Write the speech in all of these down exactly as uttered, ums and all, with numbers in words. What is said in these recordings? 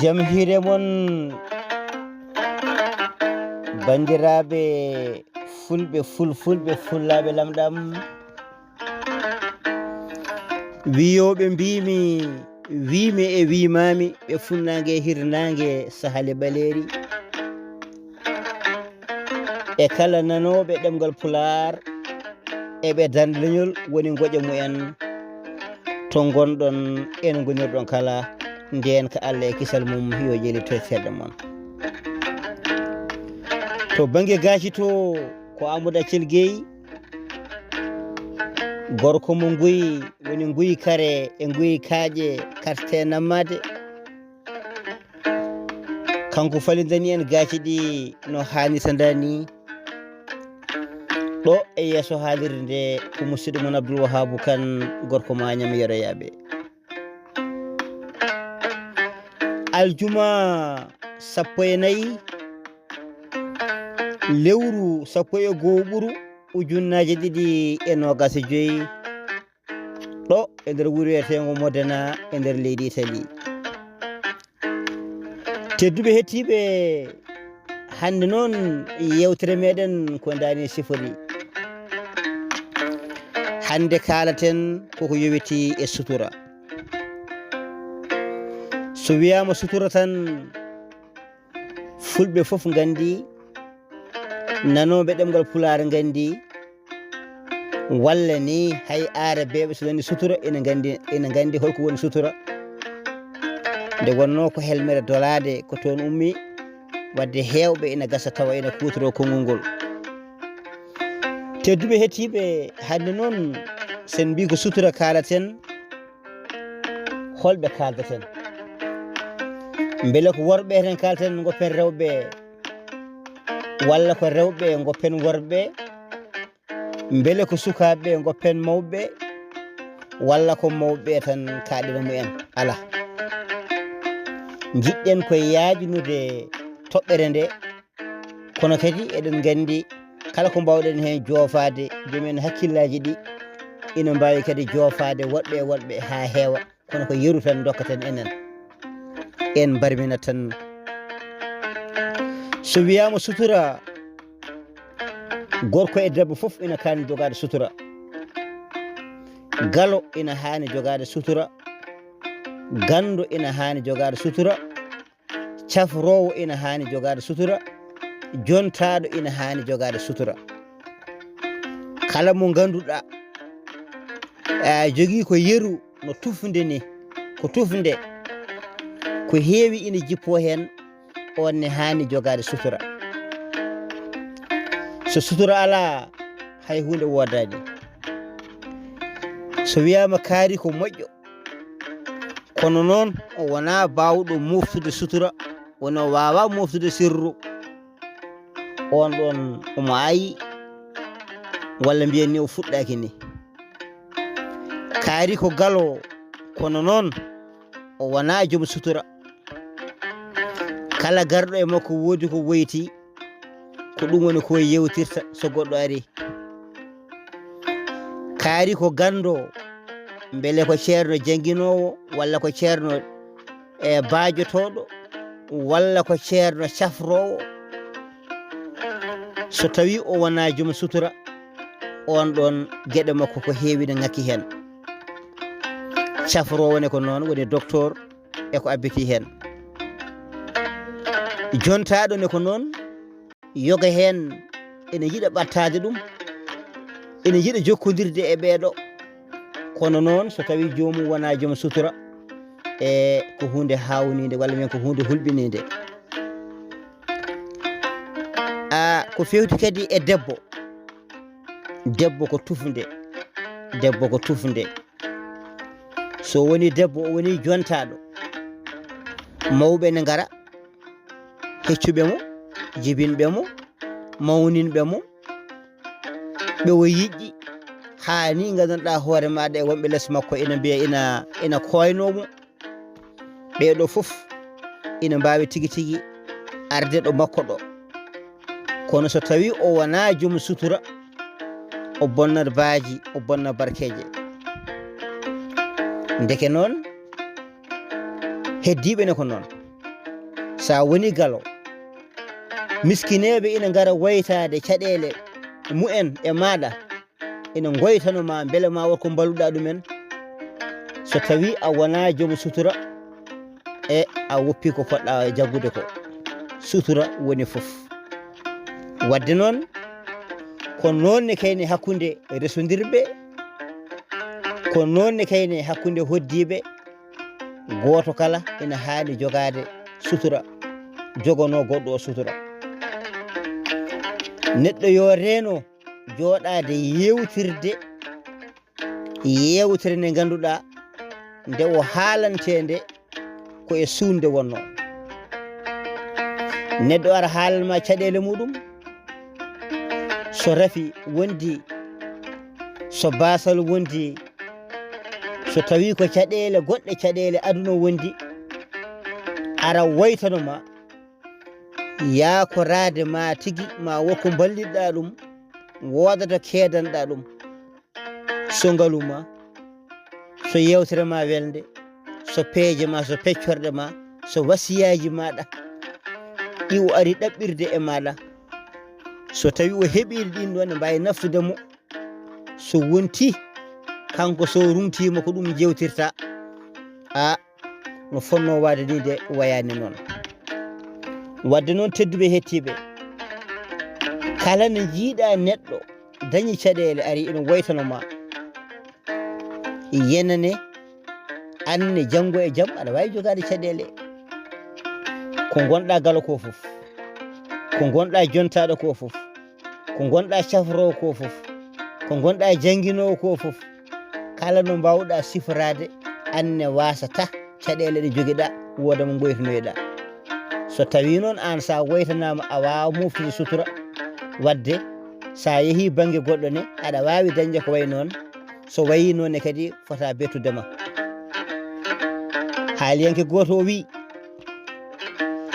Jam hiire mon, banndiraaɓe fulɓe, fulfulɓe, fullaaɓe lamɗam. Wiyooɓe mbiimi, wiimi e wiimaami, ɓe funnaange e hirnaange, sahali ɓaleeri. E kala nanooɓe ɗemngal Pulaar, e ɓe darnde leñol woni ngoƴa mumen. To ngonɗon, en ngonirɗon kala, ndeen ka Allah e kisal mum, yo ƴellito e fedde mon. To bannge Gaaci to, ko Amadou Accel Gueye, gorko mo Nguy, woni Nguy Kare e Nguy Kaaƴe, karte nammaade. Kanko falindani en Gaaci ɗi no haanirta ndaa ni. Ɗo e yeeso haalirde nde ko musidɗo mon Abdoul Wahabou Kane, gorko Mañam Yeroyaaɓe. Aljuma sappo e nayi, lewru sappo e goo ɓuru, ujunnaaje ɗiɗi e noogaas e joy. Ɗo e nder wuro wiyeteengo Modena e nder leydi Italie. Tedduɓe hettiiɓe, hannde noon yeewtere meɗen ko ndaani sifori. Hannde kaalaten koko yowitii e sutura. So wiyaama sutura tan, fulɓe fof nganndi, nanooɓe ɗemngal Pulaar nganndi, walla ni hay aarabeeɓe so nani sutura ina nganndi, ina nganndi holko woni sutura. Nde wonnoo ko helmere dolaade ko toon ummi, wadde heewɓe ina gasa tawa ina kuutoroo konngol ngol. Tedduɓe hettiiɓe, hannde noon sen mbii ko sutura kaalaten, holɓe kaaldaten? Mbele ko worɓe tan kaalten ngoppen rewɓe, walla ko rewɓe ngoppen worɓe? Mbele ko sukaaɓe ngoppen mawɓe, walla ko mawɓe tan kaaɗen mumen? Alaa. Njiɗɗen ko yaajinude toɓɓere nde, kono kadi eɗen nganndi kala ko mbaawɗen heen joofaade, joom en hakkillaaji ɗi ina mbaawi kadi joofaade woɗɓe e woɗɓe haa heewa, kono ko yeru tan ndokkaten enen, en mbarmina tan. So wiyaama sutura, gorko e debbo fof ina kaani jogaade sutura. Galo ina haani jogaade sutura. Ganndo ina haani jogaade sutura. Cafroowo ina haani jogaade sutura. Jontaaɗo ina haani jogaade sutura. Kala mo ngannduɗaa, a jogii ko yeru no tufnde ni, ko tufnde, ko heewi ina jippoo heen, oon ne haani jogaade sutura. So sutura alaa, hay huunde woodaani. So wiyaama kaari ko moƴƴo, kono noon o wonaa baawɗo mooftude sutura, woni o waawaa mooftude sirru, oon ɗoon omo aayi, walla mbiyen ni o fuɗɗaaki ni. Kaari ko galo, kono noon o wonaa joom sutura. Kala garɗo e makko woodi ko woyti, ko ɗum woni ko yewtirta so goɗɗo ari. Kaari ko ganndo, mbele ko ceerno jannginoowo, walla ko ceerno e baajotooɗo, walla ko ceerno cafroowo. So tawii o wonaa joom sutura, oon ɗoon geɗe makko ko heewi ne ŋakki heen. Cafroowo ne ko noon, woni docteur, e ko abbitii heen. Jontaaɗo ne ko noon, yoga heen ene yiɗa ɓattaade ɗum, ene yiɗa jokkondirde e ɓeeɗo. Kono noon, so tawii joomum wonaa joom sutura, e ko huunde haawniinde, walla mbiyen ko huunde hulɓiniinde. A, ko feewti kadi e debbo. Debbo ko tufnde. Debbo ko tufnde. So woni debbo, o woni jontaaɗo. Mawɓe ne ngara, heccuɓe mo, jibinɓe mo, mawninɓe mo, ɓe o yiɗi, haa ni nganndanɗaa hoore maaɗa e wonɓe les makko ina mbiya, ina, ina koynoo mo. Ɓee ɗoo fof ina mbaawi tigi tigi arde ɗo makko ɗo. Kono so tawii o wonaa joom sutura, o bonna baaji, o bonna barkeeje. Ndeke noon, heddiiɓe ne ko noon. Sa woni galo, miskineeɓe ina ngara waytaade caɗeele mumen e maaɗa, ina ngoytano ma mbele ma wot ko mballuɗa ɗumen. So tawi a wona joom sutura, e a woppi ko poɗɗa jaggude ko, sutura woni fof. Wadde noon, ko noon ne kayni hakkunde resondirɓe, ko noon ne kayni hakkunde hoddiiɓe. Gooto kala ina haani jogaade sutura, joganoo goɗɗo o sutura. Neɗɗo yo reeno jooɗaade yeewtirde yeewtere nde ngannduɗaa nde o haalanteende ko e suunde wonnoo. Neɗɗo ara haalan ma caɗeele muɗum, so rafi wondi, so baasal wondi, so tawi ko caɗeele goɗɗe, caɗeele aduna wondi, ara waytano ma, yaakoraade ma tigi, ma wot ko mballitɗa ɗum, woodata keedanɗa ɗum. So ngalu ma, so yeewtere ma welnde, so peeje ma, so peccorɗe ma, so wasiyaaji maɗa ɗi o ari ɗaɓɓirde e maɗa, so tawi o heɓiiɗi ɗin ɗon ne mbawi naftude mo, so wonti kanko so rungtiima ko ɗum jewtirta, a no fonno waade ni de wayaani noon. Wadde noon, tedduɓe hettiiɓe, kala no njiiɗa neɗɗo dañi caɗeele ari ina woytano ma, yenane anne janngo e jam aɗa waawi jogaade caɗeele. Ko ngonɗa galo ko fof, ko ngonɗa jontaɗo ko fof, ko ngonɗa cafrowo ko fof, ko ngonɗa jannginoowo ko fof, kala no mbawɗa siforaade, anne wasata caɗeele ɗe jogiɗa wooda mo ngoytanoyɗa. So tawi noon aan sa woytanaama a waawa moftude sutura, wadde sa yehi bannge goɗɗo ne aɗa waawi dañde ko way noon. So wayi noon ne kadi fota bettude ma. Haaliyanke gooto o wi,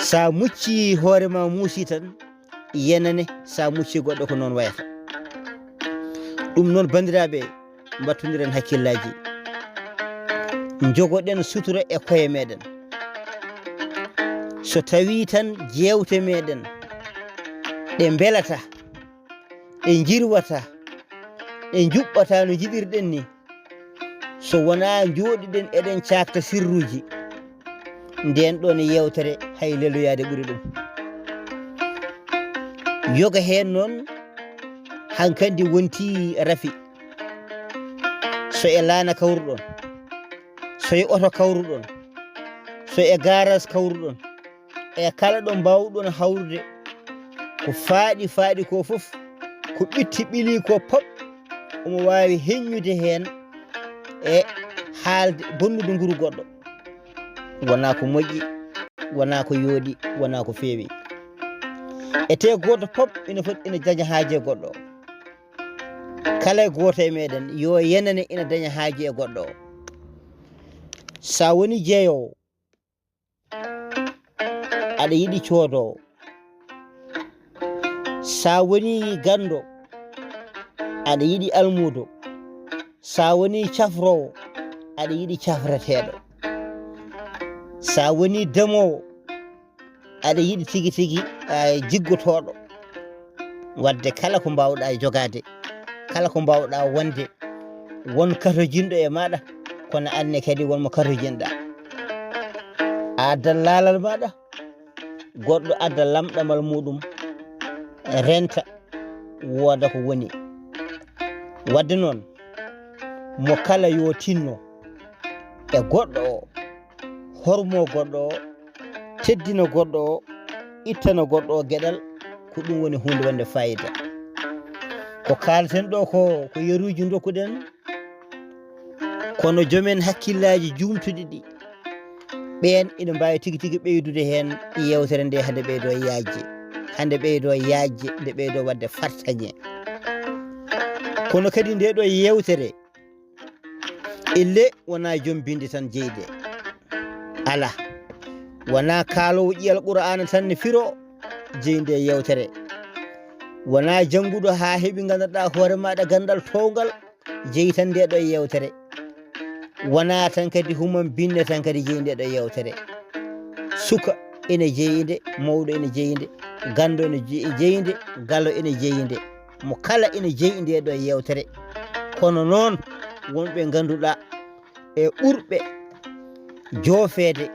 sa mucci hoore ma muusi tan, yenane sa mucci goɗɗo ko noon wayata. Ɗum noon, banndiraaɓe, mbattondiren hakkillaaji, njogoɗen sutura e koye meɗen. So tawi tan jeewte meɗen ɗe mbelata, ɗe njirwata, ɗe njuɓɓata no njiɗirɗen ni, so wona jooɗiɗen eɗen caakta sirruuji, nden ɗon yeewtere hay leloyaade ɓuri ɗum. Yoga heen noon hankandi wonti rafi. So e laana kawruɗon, so e oto kawruɗon, so e garas kawruɗon, e kala ɗo mbawɗon hawrude ko faaɗi faaɗi ko fof, ko ɓitti ɓili ko pop, omo waawi heññude heen e haalde bonnude nguru goɗɗo. Wona ko moƴƴi, wona ko yooɗi, wona ko feewi. E te gooto pop ina foti ina daña haaje goɗɗo. Kala e gooto e meɗen yo yenane ina daña haaje e goɗɗo o. Sa woni jeeyowo, aɗa yiɗi coodowo. Sa woni ganndo, aɗa yiɗi almuudo. Sa woni cafrowo, aɗa yiɗi cafreteeɗo. Sa woni demoowo, aɗa yiɗi tigi tigi, a, jiggotooɗo. Wadde kala ko mbawɗa jogaade, kala ko mbawɗa wonde, won katojinɗo e maɗa, kono anne kadi won mo katojinɗa. A addan laalal maɗa, goɗɗo adda lamɗamal muɗum, renta, wooda ko woni. Wadde noon, mo kala yo tinno e goɗɗo o, hormo goɗɗo o, teddina goɗɗo o, ittana goɗɗo o geɗal, ko ɗum woni huunde wonde fayida. Ko kaalten ɗo ko, ko yeruuji dokkuɗen, kono joomen hakkillaaji juumtuɗi ɗi, ɓeen ina mbaawi tigi tigi ɓeydude heen yeewtere nde, hade ɓeydo yaajde, hade ɓeydo yaajde, nde ɓeydo waɗde fartaŋŋe. Kono kadi nde ɗo yeewtere, elle wona joom binde tan jeyde. Ala. Wona kaaloowo ƴiyal Qur'aana tan ne firo jeyde yeewtere. Wona jannguɗo haa heɓi nganndanɗaa hoore maaɗa ganndal towngal jeyi tan nde ɗo yeewtere. Wona tan kadi human binne tan kadi jeyi nde ɗo yeewtere. Suka, ene jeyi nde, mawɗo ene jeyi nde, ganndo ene je- jeyi nde, galo ene jeyi nde. Mo kala ene jeyi nde ɗo yewtere. Kono noon, wonɓe ngannduɗaa e ɓurɓe joofeede,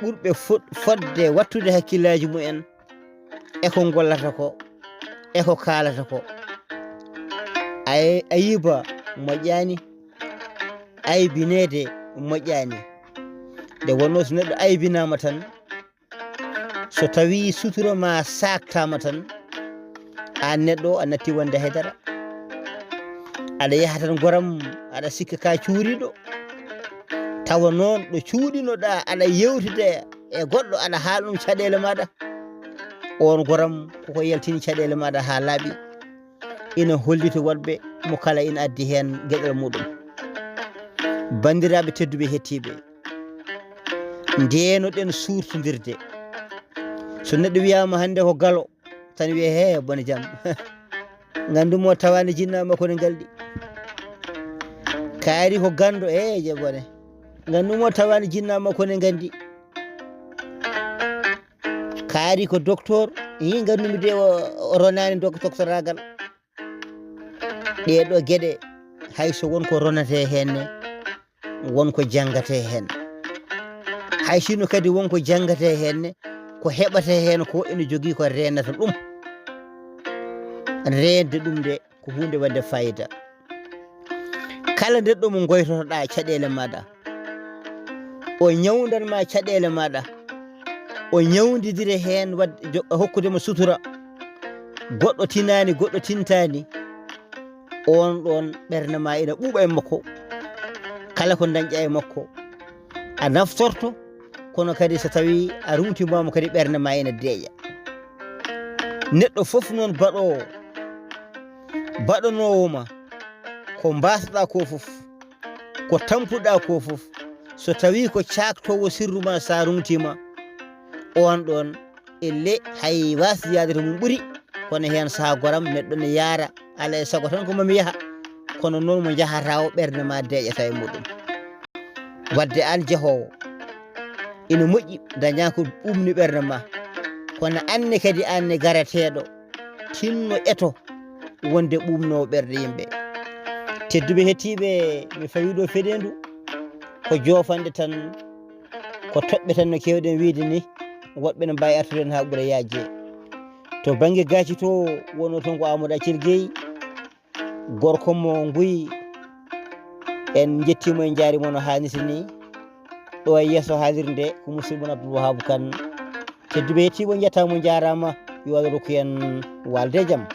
ɓurɓe fo- fodde wattude hakkillaaji mumen e ko ngollata ko, e ko kaalata ko. Ay- ayiba moƴƴaani, aybineede moƴƴaani. Nde wonnoo so neɗɗo aybinaama tan, so tawii sutura ma saaktaama tan, aan neɗɗo a natti wonde haydara. Aɗa yaha tan goram, aɗa sikka ka cuuriiɗo. Tawa noon ɗo cuuɗinoɗaa aɗa yewtida e goɗɗo, aɗa haala ɗum caɗeele maaɗa. Oon goram koko yaltini caɗeele maaɗa haa laaɓi. Ina holliti waɗɓe mo kala ina addi heen geɗal muɗum. Banndiraaɓe tedduɓe hettiiɓe, ndeenoɗen suurtondirde. So neɗɗo wiyaama hannde ko galo, tan wiye, "Hee, bone jam." Nganndu mo tawaani jinna makko ne ngalɗi. Kaari ko ganndo, "Ee, je bone." Nganndu mo tawaani jinna makko ne nganndi. Kaari ko docteur, ii, nganndu mi de o, o ronaani dok-, doctoragal. Ɗee ɗoo geɗe, hay so won ko ronatee heen ne, won ko janngatee heen. Hay sinno kadi won ko janngatee heen ne, ko heɓatee heen ko ene jogii ko reenata ɗum. Reende ɗum de ko huunde waɗde fayida. Kala nder ɗo mo ngoytotoɗaa caɗeele maaɗa, o ñawndan ma caɗeele maaɗa, o ñawndidire heen waɗ-, jo-, hokkude mo sutura. Goɗɗo tinaani, goɗɗo tintaani, oon ɗoon ɓernde ma ina ɓuuɓa e makko. Kala ko dañƴa e makko, a naftorto, kono kadi so tawii a ruŋtimaama kadi ɓernde ma ina deeƴa. Neɗɗo fof noon baɗoowo, baɗanoowo ma ko mbaasɗaa ko fof, ko tampuɗaa ko fof, so tawii ko caaktoowo sirru ma, so a ruŋtiima, oon ɗoon elle hay waasde yaade to mum ɓuri, kono heen sahaa goram neɗɗo ne yaara, alaa e sago tan ko mami yaha, kono noon mo njahata o ɓernde ma deeƴata e muɗum. Waɗde aan jahoowo, ina moƴƴi dañaa ko ɓuuɓni ɓernde ma, kono aan ne kadi aan ne garateeɗo, tinno eto wonde ɓuuɓnoowo ɓerɗe yimɓe. Tedduɓe hettiiɓe, mi fawii ɗo fedeendu, ko joofanɗe tan, ko toɓɓe tan no keewɗen wiyde ni, woɗɓe no mbaawi artude heen haa ɓura yaajde. To bannge gaaci to, wonno toon ko Amadou Accel Gueye, gorko mo Nguy. En njettiima, en njaariima no haanirta ni. Ɗo e yeeso haalirde nde ko musidɗo mon Abdoul Wahab Kane. Tedduɓe hettiiɓe, on njettaama, on njaaraama. Yo Allah rokku en waalde e jam.